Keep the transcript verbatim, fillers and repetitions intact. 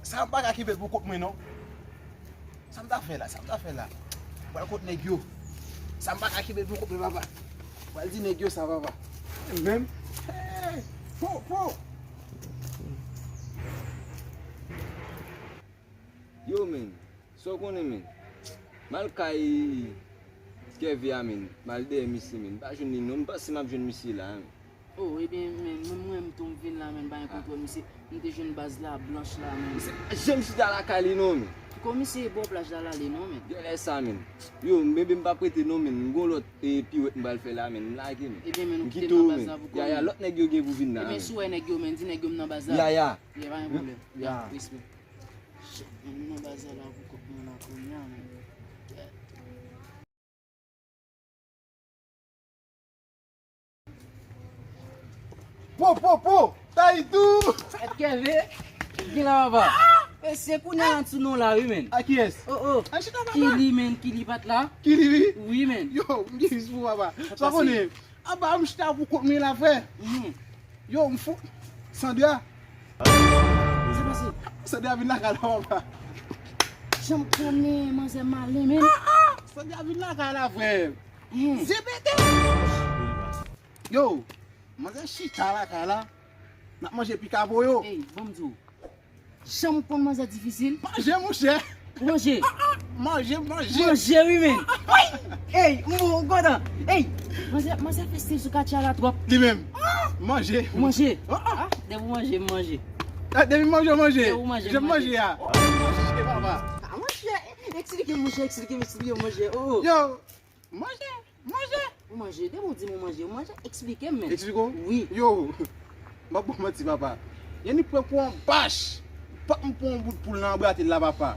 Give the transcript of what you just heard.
Sa m pa ka kenbe l pou kont mwen non. Sa m ta fè la, sa m ta fè la. Pral kot nèg yo. Sa m pa ka kenbe l pou kont mwen papa. Pral di nèg yo sa papa. Menm. Hey, po, po. Yo men, sa w konnen men. M al kay Kève a men, m al dèyè misye men, m pa jwenn li non, m panse m ap jwenn misye la men. Oh, ebyen men, mwen mwen m tou m vin la men, m pa gen kontwòl misye. M te jwenn baz la blanch la men. Misye pa janm chita lakay li non men. Piko misye bò plaj la l ale non men. Genlè sa men. Yo, m bebe m p ap rete non men, m gon lòt e piwèt m pral fè la men, m lage men. Ebyen men, nou kite m nan baz la pou kò m. Yaya, lòt nèg yo gen pou vin la men. Ebyen si w wè nèg yo men, di nèg yo m nan baz la. Yaya. Yaya, pa gen pwoblèm. Ya, respè. Shit, men nou nan baz la pou kòk mwen la kounye a, men. Po, po, po! Tayitou! Èt Kève, ki la papa? Mesye, kounye a n sou non la wi, men. A kiyès? Oh, oh. An chita papa. Ki li, men, ki li pa t la? Ki li, wi? Wi, men. Yo, m gen jis pou papa. Sa konnen. Aba, m chita pou kont mwen la, frè. Yo, m fou. Sandra. Sa pase? Sandra vin lakay la, papa. Jan m konnen manzè malen, men. Ah, ah! Sandra vin lakay la, frè. Zepete! Yo, manzè chita lakay la. N ap manje pika pou yo. Ey, ban m di w. Janm konn manzè difisil. Manje monchè. Manje. Manje, manje. Manje wi men. Ey, m bon kontan. Ey, manzè, manzè fè stil sou katye a la twòp. Li menm. Manje. Manje. Ah, depi w manje, m manje. Ah, depi m manje, w manje. Depi w manje, m manje. Jan m manje a. Manje papa. Ah, manje. Eksplike m monchè, eksplike m, eksplike m monchè. Oh, oh. Yo. Manje, manje. Ou manje, depi w di m ou manje, ou manje, eksplike m men. Eksplike w? Wi. Yo, m ap ba w manti papa. Yannick pran kou an bach. Pap m pran yon bout poul nan anbrate l la papa.